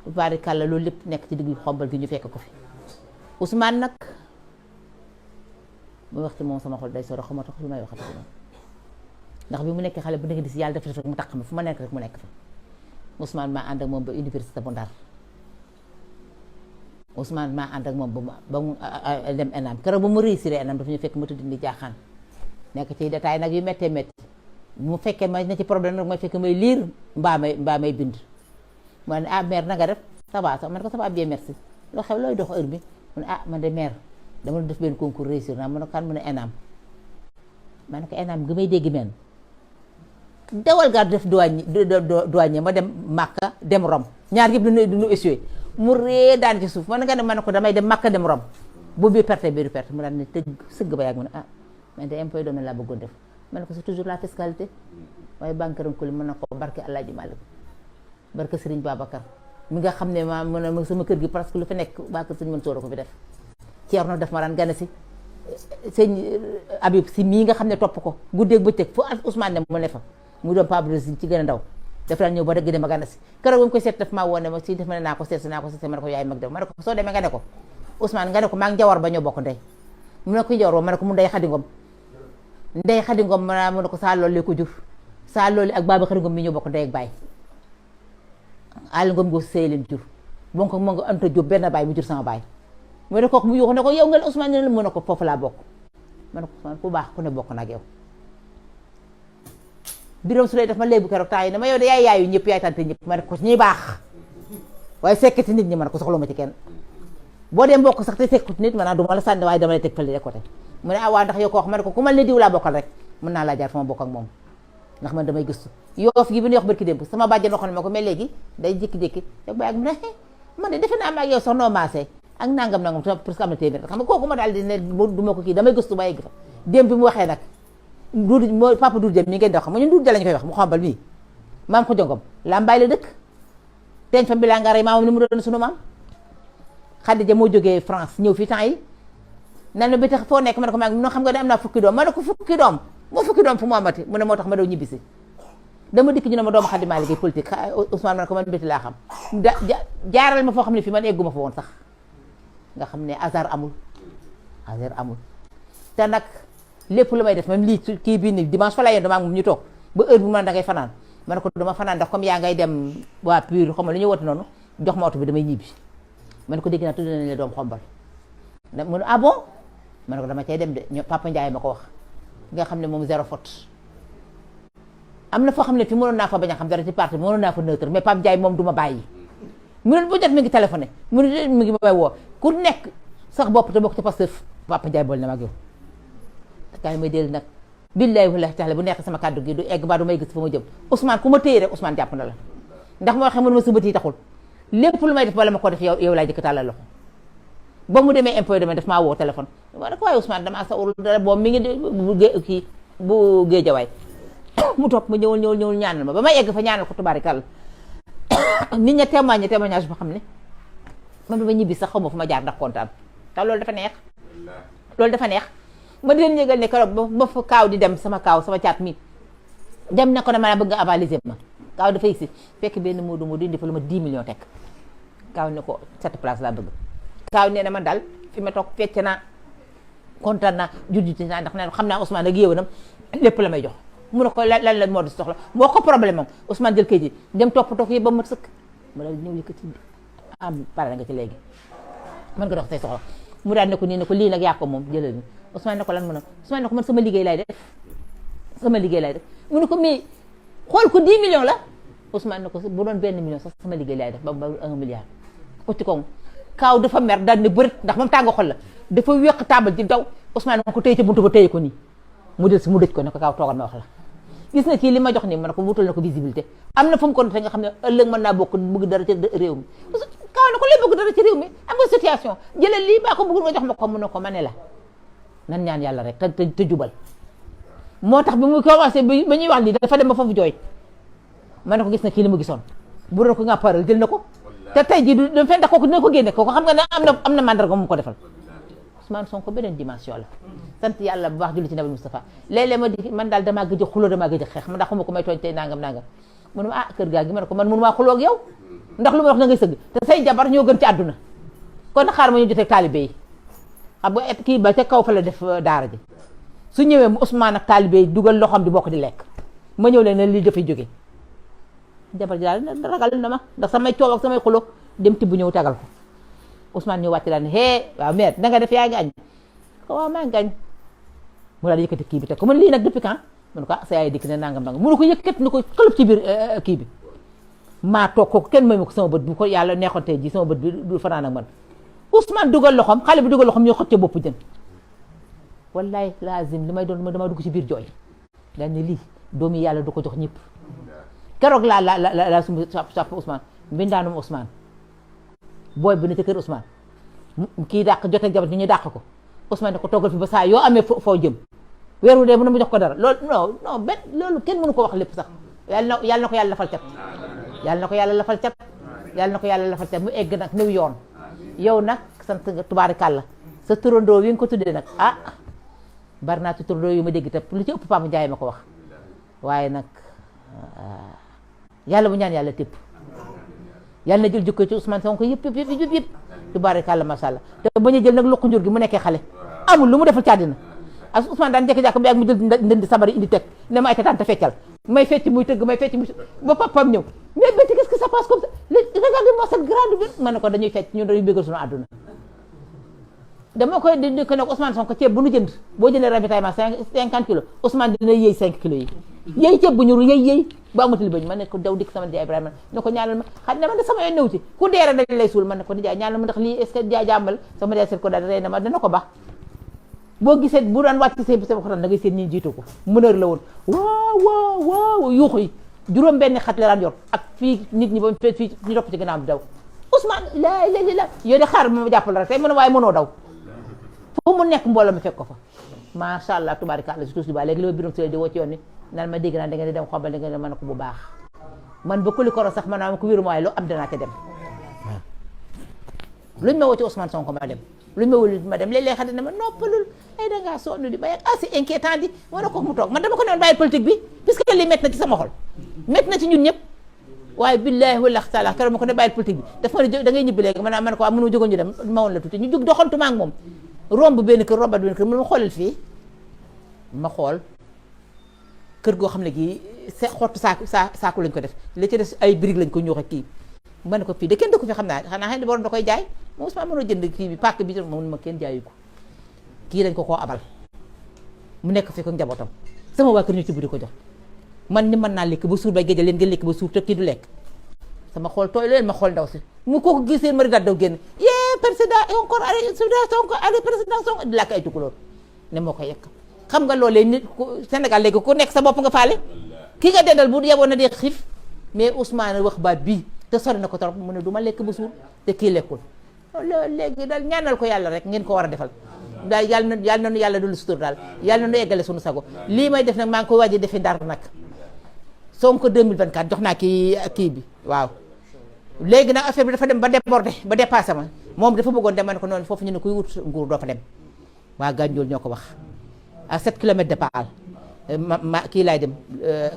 barikàlla loolu lépp nekk ci diggu xombal gi ñu fekk ko fi Ousmane nag mu waxtu moom sama xol day soro xama tax lu may waxati moom ndax bi mu nekk xale bu nekk di si yàlla def rek mu taq ma fu ma nekk rek mu nekk fa Ousmane maa ànd ak moom ba université bu Ndar Ousmane maa ànd ak moom ba mu dem ENAM keroog ba mu réussir ENAM dafa ñu fekk ma tudd ni jaaxaan nekk ci détail nag yu méttee métti mu fekkee ma ne ci problème nag may fekk may lire mbaa may bind mu ne ah mère na nga def ça va man ko ça va bien merci loo xew looy dox heure bi mu ne ah man de mère dama def benn concours réussir naa mu ne kan mu ne ENAM ma ne ko ENAM gi may dégg men dawal gaar def douanier ma dem Makka dem Rome ñaar yëpp duñu échoué mu ree daan ci suuf man nga ne ma ne ko damay dem Makka dem Rome boobu bi perte bi du perte mu daan ne tëj sëgg ba yàgg mu ne ah man de impôt domaine laa bëggoon def ma ne ko c'est toujours la fiscalité waaye banque ko li mën na ko barke Alaaji Malik barke Serigne Babacar mi nga xam ne ma mën a sama kër gi parce que lu fi nekk waa kër Serigne Mansour ko fi def Ceerno def ma daan gane si sëñ Habib si mii nga xam ne topp ko guddeeg bëccëg fu Ousmane ne mu ne fa mu doon Pablo si ci gën a ndaw dafa daan ñëw ba dëgg dem a gane si keroog ba mu koy seet daf maa woon ne ma si def ma ne naa ko seet ma ne ko yaay mag def ma ne ko soo demee nga ne ko Ousmane nga ne ko maa ngi Njawar ba ñoo bokk ndey mu ne ko Njawar ba ma ne ko mu ndey Xadi Ngom ndey Xadi Ngom ma ne ko saa loolu ko jur saa loolu ak baaba Xadi Ngom mi ñoo bokk ndey ak baay Aly Ngom go sëy leen jur bon ko mu nga Anta Diop benn baay mu jur sama baay mu ne ko mu yuuxu ne ko yow nga la Ousmane ne la mu ne ko foofu laa bokk ma ne ko Ousmane ku baax ku ne bokk nag yow Biram su lay def ma léegi keroog temps yi ne ma yow de yaay yaayu ñëpp yaay tante ñëpp ma ne ko ñuy baax waaye sekkati nit ñi ma ne ko soxla ma ci kenn boo dee mbokk sax te sekkati nit ma naa du ma la sànni waaye dama lay teg fële de côté mu ne ah waa ndax yow ko wax ma ne ko ku mal ne diw laa bokkal rek mën naa laa jaar fa ma bokk ak moom ndax man damay gëstu Yoof gi bi ñu wax barki démb sama bàjjen waxoon ma ko mais léegi day jékki-jékki rek ba yàgg mu ne man de defe naa ma ak yow sax noo maasee ak nangam parce que am na téeméer xam nga kooku ma daal di ne du ma ko kii damay gëstu ba yegg fa démb bi mu waxee nag Doudou moo papa Doudou Dieng mi ngeen di wax xam nga ñun Doudou Dieng lañu koy wax mu xombal mii maam ko jongom Lambaay la dëkk teeñ fa bi laa nga rey maamam ni mu doon sunu maam Khadija moo jógee France ñëw fii temps yi nan bi tax foo nekk ma ne ko maa ngi xam nga ne am naa fukki doom ma ne ko fukki doom fu mu amati mu ne moo tax ma daw ñibbisi dama dikk ñu ne ma doomu Khady maa liggéey politique Ousmane ma ne ko man béti laa xam jaaral ma foo xam ne fii man egguma fa woon sax nga xam ne hasard amul te nag lépp lu may def même lii kii bii ni dimanche fa la yéen damaa moom ñu toog ba heure bu ma da ngay fanaan ma ne ko dama fanaan ndax comme yaa ngay dem waa Pire xam nga lu ñuy woote noonu jox ma oto bi damay ñibbi ma ne ko dégg naa tudd nañ la doom xombal mu ne ah bon ma ne ko dama cay dem de ñoom Papa Ndiaye ma ko wax nga xam ne moom zéro faute am na foo xam ne fi mënoon naa fa bañ a xam dara ci parti mënoon naa fa neutre mais Papa Ndiaye moom du ma bàyyi mu ne bu jot mi ngi téléphoné mu ne mi ngi may woo ku nekk sax bopp te bokk ci Pastef Papa Ndiaye boole na ma ak yow kaay may dellu nag billahi wallahi taala bu nekk sama kàddu gi du egg ba du may gis fa ma jëm Ousmane ku ma téye rek Ousmane jàpp na la ndax moo xam ne ma sëbët yi taxul lépp lu may def bala ma ko def yow laay jëkk tàllal loxo ba mu demee impôt dama def maa woo téléphone ma ne ko waaye Ousmane damaa sa ul dara boobu mi ngi kii bu géejawaay mu topp ma ñëwul ñaanal ma ba may egg fa ñaanal ko tubaarikàlla nit ña témoignage boo xam ne man ba ma ñibbi sax xaw ma fu ma jaar ndax kontaan te loolu dafa neex ma di leen yëgal ne keroog ba fa kaaw di dem sama caat mi dem na ko ne ma bëgg nga avaliser ma kaaw dafay si fekk benn moodu indi fa lu ma 10 millions teg kaaw ne ko cette place laa bëgg kaaw nee na man daal fi ma toog fecc naa kontaan naa judditi naa ndax xam naa Ousmane ak yéewanam lépp la may jox mu ne ko lan la moo di soxla moo ko problème moom Ousmane jël kayit yi dem toppatoo ko yëpp ba mat sëkk ma daal ñëw yëkkati am pare nga ci léegi mën nga dox say soxla mu daal ne ko nii ne ko lii nag yaa ko moom jëlal ni Ousmane ne ko lan mu ne Ousmane ne ko man sama liggéey lay def mu ne ko mais xool ko 10 millions la Ousmane ne ko bu doon 1 million sax sama liggéey lay def ba 1 milliard ko ci kaw kaaw dafa mer daal ne bërit ndax moom tànga xol la dafa wéq tàmbal ci daw Ousmane ne ko téye ci buntu ba téye ko nii mu del si mu dëj ko ne ko kaaw toogal ma wax la gis nga kii li ma jox nii ma ne ko wutal na ko visibilité am na fu mu ko te nga xam ne ëllëg mën naa bokk bëgg dara ci réew mi kaaw ne ko lay bëgg dara ci réew mi am nga situation jëlal lii baa ko bëggul nga jox ma ko mu ne ko ma ne la nan ñaan yàlla rek te jubal moo tax bi mu commencé ba ñuy wax lii dafa dem ba foofu jooy ma ne ko gis na kii li mu gisoon bu doon ko nga paral jël na ko te tey jii du fen ndax kooku dina ko génne kooku xam nga ne am na mandarga mu ko defal Ousmane Sonko beneen dimension la sant yàlla bu baax julli ci Nabi Moustapha léeg-léeg ma di man daal damaa gëj a xuloo damaa gëj a xeex ma ndax xuma ko may tooñ tey nangam mu ne ma kër gaa gi ma ne ko man mënumaa xuloo ak yow ndax lu ma wax da ngay sëgg te say jabar ñoo gën ci àdduna kon xaar ma ñu jotee taalibe yi xam nga kii ba ca kaw fa la def daara ji su ñëwee mu Ousmane ak taalibe yi dugal loxoom di bokk di lekk ma ñëw leen ne lii dafay jóge jabar ji daal ragal na ma ndax samay coow ak samay xulo dem tibb ñëw tagal ko Ousmane ñëw wàcc daal ne hee waaw mère da nga def yaa ngi añ ko waaw maa ngi añ mu daal di yëkkati kii bi teg ko man lii nag depuis quand mun ko sa yaay dikk ne nangam nangam mënu ko yëkkati ni ko xëlëb ci biir kii bi maa toog kooku kenn may ma ko sama bët bu ko yàlla neexoon tey ji sama bët bi du fanaan ak man Ousmane dugal loxoom xale bi dugal loxoom ñoo xëcc bopp jën wallaay lazim li may doon dama dugg ci biir jooy daal ne lii doomi yàlla du ko jox ñëpp keroog laa sumb sàpp Ousmane mbindaanum Ousmane booy bi ne ca kër Ousmane kii dàq jote jabat ñu dàq ko Ousmane ne ko toggal fi ba saa yoo amee foo jëm weeru dee mën na mu jox ko dara loolu non benn loolu kenn mënu ko wax lépp sax yàlla na ko yàlla lafal cat yàlla na ko yàlla lafal cat yàlla na ko yàlla lafal cat mu egg nag niw yoon yow nag sant nga tubaarikàlla sa turandoo wi nga ko tuddee nag bari naa ci turandoo yu ma dégg te lu ci ëpp Pam Njaay ma ko wax waaye nag yàlla bu ñaan yàlla tépp yàlla na jël jikko ci Ousmane Sonko yëpp tubaarikàlla masha Allah te bañ a jël nag luqu njur gi mu nekkee xale amul lu mu defal ci àddina ak Ousmane daan jekki-jàkk bi ak mu jël ndëndi sabari indi teg ne ma ay tante feccal may fecc muy tëgg may fecc muy ba papam ñëw mais Betty qu'est-ce que ça passe comme ça regardez-moi cette grande ville ma ne ko dañuy fecc ñun dañuy bëggal suñu àdduna dama koy di ko ne Ousmane Sonko ceeb bu nu jënd boo jëndee ravitaillement 50 kilos Ousmane dina yëy 5 kilos yi yëy ceeb bu ñur yëy ba amatul bañ ma ne ko daw dikk sama nijaay Ibrahima ne ko ñaanal ma xam ne man de sama yoon néew ci ku deere dañ lay suul man ne ko nijaay ñaanal ma ndax lii est-ce que jàmbal sama nijaay seet ko daal rey na ma dana ko baax boo gisee bu daan wàcc seen sama xotaan da ngay seen ñi jiitu ko mëneur la woon waaw yuuxu yi juróom benn xat la daan yor ak fii nit ñi ba fii ñu topp ci gannaaw bi daw Ousmane la yow de xaar ma jàppal rek tey mën a waaye mënoo daw fu mu nekk mbooloo mi fekk ko fa macha allah tubaarikàlla si tuuti di baax léegi li ma birom si di woo ci yoon ni naan ma dégg naa da ngeen di dem xombal da ngeen di mën a ko bu baax man ba kuli koro sax man ko wéru ma waaye lu am dinaa ca dem luñ ma woo ci Ousmane Sonko ma dem luñ ma wëlu ma dem léeg-léeg xam ne ma noppalul ay dangaa sonn di ba yàgg c'est inquiétant di ma ne ko mu toog man dama ko ne woon bàyyi politique bi puisque lii métti na ci sama xol métti na ci ñun ñëpp waaye billahi wallahi taala keroog ma ko ne bàyyi politique bi daf ma ne da ngay ñibbi léegi man ko waaw mënu jógoon ñu dem ma woon la tuuti ñu jóg doxantuma ak moom romb benn kër rombat benn kër mu ma xoolal fii ma xool kër goo xam ne gii xottu saaku lañ ko def li ci des ay briques lañ ko ñuux ak kii ma ne ko fii de kenn dëkku fi xam naa xanaa xëy borom da koy jaay moom Ousmane mënoo jënd kii bi pàkk bi mun ma kenn jaayu ko kii dañ ko koo abal mu nekk fi ko njabootam sama waa kër ñu ci budi ko jox man ni mën naa lekk ba suur bay géjal leen ngeen lekk ba suur te kii du lekk sama xool tooy leen ma xool ndaw si mu kooku gisee mari daal daw génn président encore président Sonko di làkk ay tukulóor ne moo ko yekk xam nga loolee nit Sénégal léegi ku nekk sa bopp nga faale ki nga dendal bu yeboon na dee xiif mais Ousmane wax baat bii te sori na ko trop mu ne du ma lekk ba suur te kii lekkul loolu léegi daal ñaanal ko yàlla rek ngeen ko war a defal daal yàlla na yàlla dul sutur daal yàlla na nu eggale suñu sago lii may def nag maa ngi koy waaj a defi Ndar nag Sonko 2024 jox naa kii bi waaw léegi nag affaire bi dafa dem ba débordé ba dépassé ma moom dafa bëggoon dem ma ne ko noonu foofu ñu ne kuy wut nguur doo fa dem waa Gandiol ñoo ko wax à 7 kilomètres de Paal ma kii laay dem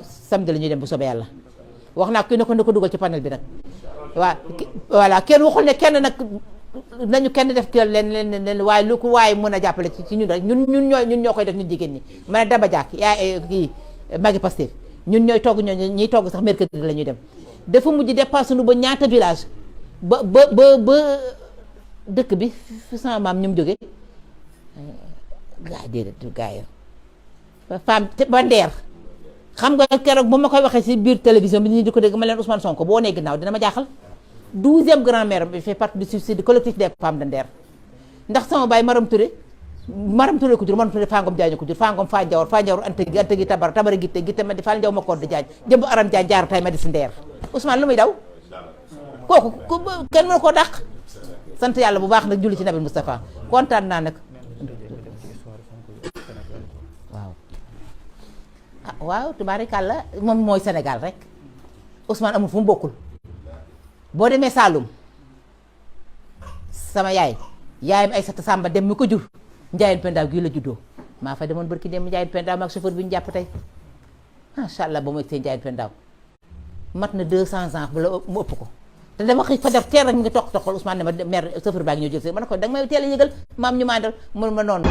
samedi la ñuy dem bu soobee yàlla wax naa kii ne ko dugal ci panel bi nag waaw voilà kenn waxul ne kenn nag nañu kenn def ki leen waaye lu ko waaye mën a jàppale ci ñun rek ñun ñoo koy def ñun jigéen ñi ma ne Daba Diak yaay kii magi Pastef ñun ñooy togg ñiy togg sax mercredi la ñuy dem dafa mujj dépassé nu ba ñaata village ba dëkk bi fi sama maam ñu mu jógee gaa déedéet gaa yo femme ba Ndeer xam nga keroog bu ma koy waxee si biir télévision bi ñu di ko dégg ma leen Ousmane Sonko boo nee ginnaaw dina ma jaaxal 12e grand-mère bi fait partie du suicide collectif des femmes de Ndeer ndax sama baay Maram Touré ko jur Maram Touré Fangom Diagne ko jur Fangom Fa Njawar ante gi tabara gitte ma di Fall Njaw ma koor di Diagne jëmb aram Diagne jaar tay ma di si Ndeer Ousmane lu muy daw kooku kenn mënu koo dàq sant yàlla bu baax nag julli ci Nabi Moustapha kontaan naa nag waaw tubaarikàlla moom mooy Sénégal rek Ousmane amul fu mu bokkul boo demee Saloum sama yaayam Aïssata Samba dem mi ko jur Ndiayène Pendaaw gii la juddoo maa fa demoon barki dem Ndiayène Pendaaw maag chauffeur bi ñu jàpp tey macha allah ba mu egg see Ndiayène Pendaaw mat na 200 ans bu la mu ëpp ko te dama xëy fajar teel rek mi ngi toqal Ousmane ne ma mère chauffeur baa ngi ñëw jël si ma ne ko danga may teel a yëgal maam ñu mandal mun ma noonu